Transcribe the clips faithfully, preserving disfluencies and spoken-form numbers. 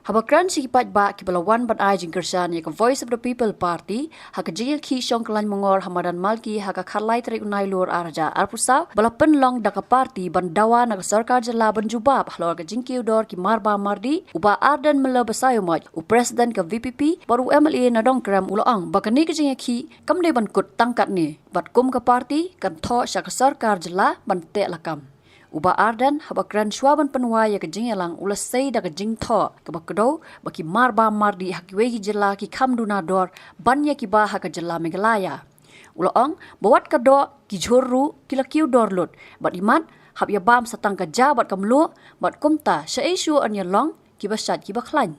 Haba kren sha ki paidbah kiba la wan ban ai jingkyrshan ïa ka Voice of the People Party ha ka jingïakhih shong kyllain mongor ha Madan Malki ha ka khatlai tarik u Nailur arhajar arphew saw, ba la pynlong da ka party ban dawa na ka sorkar jylla ban jubab halor ka jingkiew dor ki marbam mardih, u Bah Ardent Miller Basaiawmoit, u President ka VPP bad u MLA na Nongkrem, u la ong ba kane ka jingïakhih kam dei ban kut tang katne, bad kum ka party kan thoh sha ka sorkar jylla ban teh lakam. U Bah Ardent haba kren shuwa ban pynwai ïa ka jingïalang u la sei da ka jingthoh kaba kdew ba ki marbam mardih ha kiwei ki jylla ki kham duna dor ban ïa kiba ha ka jylla Meghalaya. U la ong ba wat ka doh, ki jhur ruh ki la kiew dor lut, bad imat hap ïa bam sa tang ka ja bad ka mluh, bad kumta shaei shuh yn ïa long kiba shait kiba khlaiñ.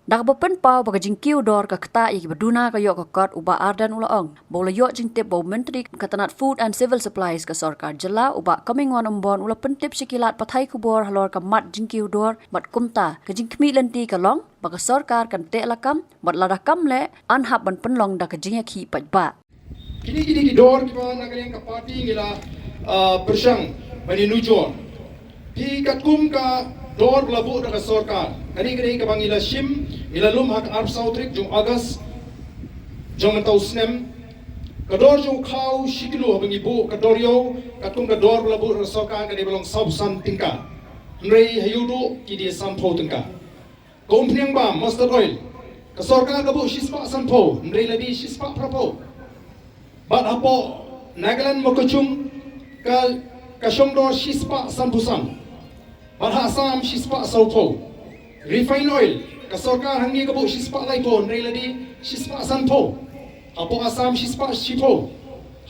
Da kaba pynpaw ba ka jingkiew dor ka ktah ïa kiba duna ka ïoh ka kot, u Bah Ardent u la ong ba u la ïoh jingtip ba u Myntri ka tnat Food and Civil Supplies ka sorkar jylla, u Bah Comingone Ymbon, u la pyntip sha ki lad pathai khubor halor ka mat jingkiew dor, bad kumta ka jingkhmih lynti ka long ba ka sorkar kan teh lakam, bad lada kam leh yn hap ban pynlong da ka jingïakhih paidbah. Kine kine ki dor kiba na ka liang ka party ngi la, ah, pyrshang ban ïanujor. Phi, katkum ka dor ba la buh da ka sorkar, kane kane kaba ngi la shim, ngi la lum ha ka arphew saw tarik jong August jong mynta u snem. Ka dor jong u khaw shi kilo haba ngi buh, ka dor ïew katkum ka dor ba la buh da ka sorkar ka dei ba long sawphew san tyngka. Hynrei ha ïewduh ki dei sanphew tyngka. Ka umphniang bam, mustard oil, ka sorkar ka buh shispah sanphew, hynrei la dei shispah phraphew. Bad hapoh Nagaland Mokokchung ka, ka shong dor shispah sanphew san. Bad ha Assam shispah sawphew. Refined oil, ka sorkar hangne ka buh shispah laiphew, hynrei la dei shispah sanphew. Hapoh Assam shispah shiphew.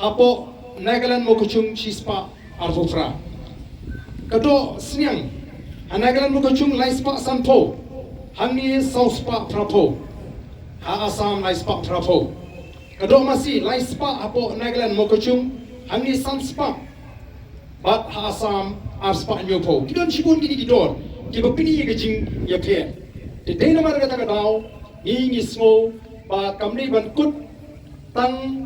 Hapoh Nagaland Mokokchung shispah arphew phra. Ka doh sniang, ha Nagaland Mokokchung laispah sanphew, hangne sawspah phraphew. Ha Assam laispah phraphew. Ka doh masi laispah hapoh Nagaland Mokokchung, hangne sanspah. Bad ha Assam arspah hynñiewphew. Ki don shibun kine ki dor kiba pyni ïa ka jingïapher. Te dei namar kata ka daw ngi, ngi sngew ba kam dei ban kut tang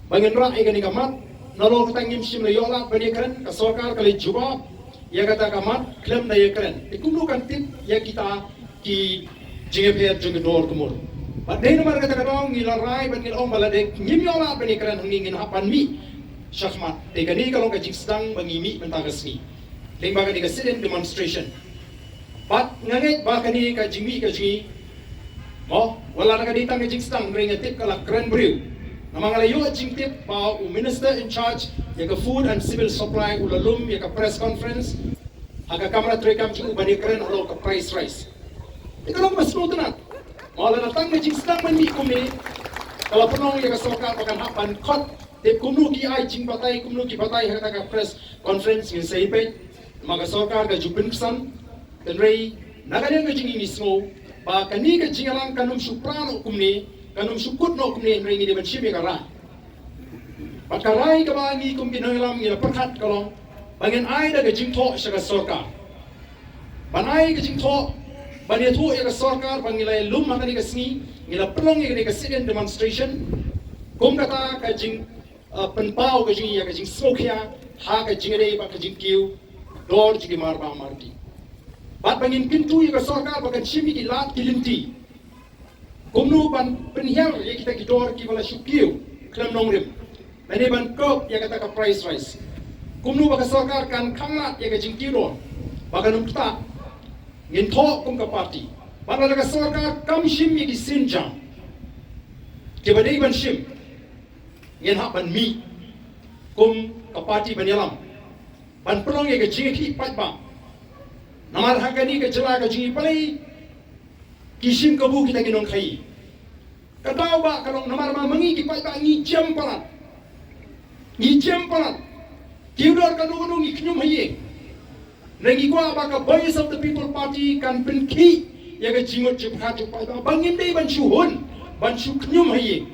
ba ngin rah ïa kane ka mat, nalor kata ngim shym la ïoh lad ban ïakren, ka sorkar ka la jubab ïa kata ka mat khlem da ïakren. Te kumno kan tip ïa kita ki jingïapher jong ki dor ka mut? Bad dei namar kata ka daw ngi la rai bad ngi la ong ba lada ngim ïoh lad ban ïakren hangne ngin hap ban mih shakhmat. Te kane ka long ka jingsdang ba ngi mih mynta ka sngi lyngba kane ka sit-in demonstration. Bad nga ngeit ba kane ka jingmih ka jong ngi, mo, wat la ka dei tang ka jingsdang, hynrei nga tip ka la kren briew. Namar nga la ïoh jingtip ba u Minister in charge ïa ka Food and Civil Supply u la lum ïa ka press conference ha ka kamra treikam jong u ban ïakren halor ka price rise. Te ka long kaba sngewtynnat. Mo, lada tang ka jingsdang ban mih kumne, ka la pynlong ïa ka sorkar ba kan hap ban khot. Te kumno ki ai jingbatai, kumno ki batai ha kata ka press conference ngin sa ïa peit. Namar ka sorkar ka ju pynksan. Hynrei na ka liang ka jong ngi ngi sngew ba kane ka jingïalang kan ym shu pra noh kumne, kan ym shu kut noh kumne, hynrei ngi dei ban shim ïa ka rai. Bad ka rai kaba ngi kum ki nongïalam ngi la pyrkhat ka long ba ngin ai da ka jingthoh sha ka sorkar. Ban ai ka jingthoh, ban ïathuh ïa ka sorkar ba ngi la lum ha kane ka sngi, ngi la pynlong ïa kane ka sit-in demonstration kum kata ka jing, uh, pynpaw ka jing, ïa ka jingsngewkhia ha ka jingïadei bad ka jingkiew dor jong ki marbam mardih. Bad ba ngin kyntu ïa ka sorkar ba kan shim ïa ki lad ki lynti kumno ban pynhiar ïa kita ki dor kiba la shu kiew khlem nongrim. Lane ban kop ïa kata ka price rise. Kumno ba ka sorkar kan khanglad ïa ka jingkiew dor ba kan ym ktah. Ngin thoh kum ka party. Bad lada ka sorkar kam shim ïa ki sienjam kiba dei ban shim, ngin hap ban mih kum ka party ban ïalam ban pynlong ïa ka jingïakhih paidbah. Namar ha kane ka jylla ka jong ngi balei ki shim kabu kita ki nongkhaïi? Ka daw ba ka long namar ba ma ngi ki paidbah ngi jem palat. Ngi jem palat. Kiew dor kano kano ngi khñium ha ïing. Hynrei ngi kwah ba ka Voice of the People Party kan pynkhih ïa ka jingmut jingpyrkhat jong paidbah ba ngim dei ban shu hun, ban shu khñium ha ïing.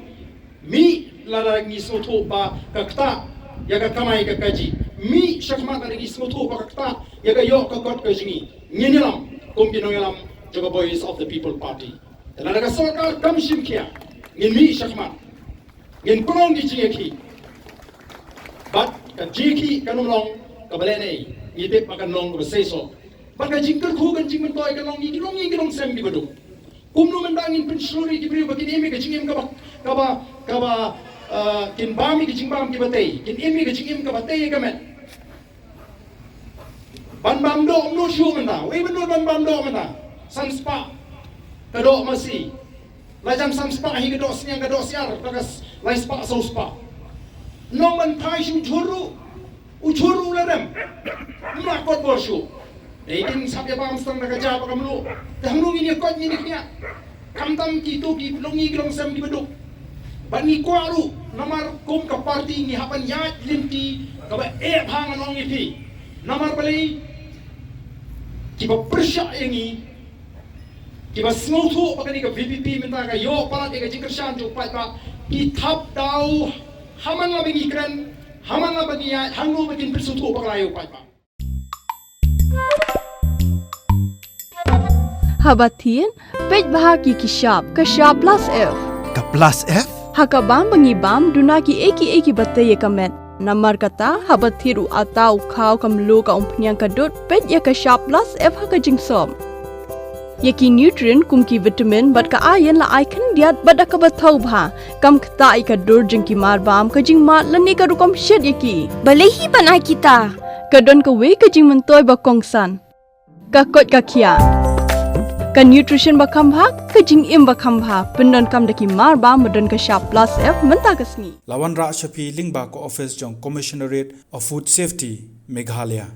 Mih lada ngi sngewthuh ba ka ktah ïa ka kamai ka kajih. Mih shakhmat lada ngi sngewthuh ba ka ktah ïa ka ïoh ka kot ka jong ngi. Ngin ïalam kum ki nongïalam jong ka Voice of the People Party. Te lada ka sorkar kam shim khia, ngin mih shakhmat, ngin pynlong ki jingïakhih. Bad ka jingïakhih kan ym long kaba lehnoh, ngi tip ba kan long kaba seisoh. Ba ka jingkyrkhu ka jingmyntoi ka long ïa ki, long ïa ki longsem kiba duk. Kumno mynta ngin pynshlur ïa ki briew ba kin im ïa ka jingim kaba, kaba, kaba, eh, kin bam ïa ka jingbam kiba tei, kin im ïa ka jingim kaba tei ïa ka met. Ban bam doh kumno shuh mynta, wei ban doh ban bam doh mynta. San spah ka doh masi. La jan san spah hi ka doh sniang, ka doh siar, ka s-, lai spah saw spah. Nong ban phai shu jhur ruh, u jhur ruh la rem. Mla kot bor shuh. Dei kin sap ïa bam stang da ka ja ba ka mluh. Te hangno ngin ïa kot ngin ïa khia. Khamtam kito ki long ngi ki longsem kiba duk. Ba ngi kwah ruh namar kum ka party ngi hap ban ïaid lynti kaba eh bha ngan ong ïa phi. Namar balei kiba pyrshah ïa ngi, kiba sngewthuh ba kane ka V P P mynta ka ïoh palat ïa ka jingkyrshan jong u paidbah, ki thap daw ha man la ba ngi kren, ha man la ba ngi ïaid, hangno ba kin pynsngewthuh bakla ïa u paidbah. Haba thied, peit bha ki ki shap, ka shap plus F. Ka plus F? Ha ka bam ba ngi bam, duna ki ei ki ei kiba tei ïa ka met. Namar kata, haba thied u atta, u khaw, ka mluh, ka umphniang, ka dud, peit ïa ka shap plus F ha ka jingsop. Ïa ki nutrient kum ki vitamin bad ka iron la ai khyndiat bad da kaba thaw bha. Kam ktah ïa ka dur jong ki marbam, ka jingmad lane ka rukom shet ïa ki. Balei hi ban ai kita? Ka don kawei ka jingmyntoi ba kongsan. Ka koit ka khiah. Ka nutrition ba kham bha, ka jingim ba kham bha. Pyndonkam da ki marbam ba don ka shap plus F mynta ka sngi. La wanrah sha phi lyngba ka office jong Commissionerate of Food Safety, Meghalaya.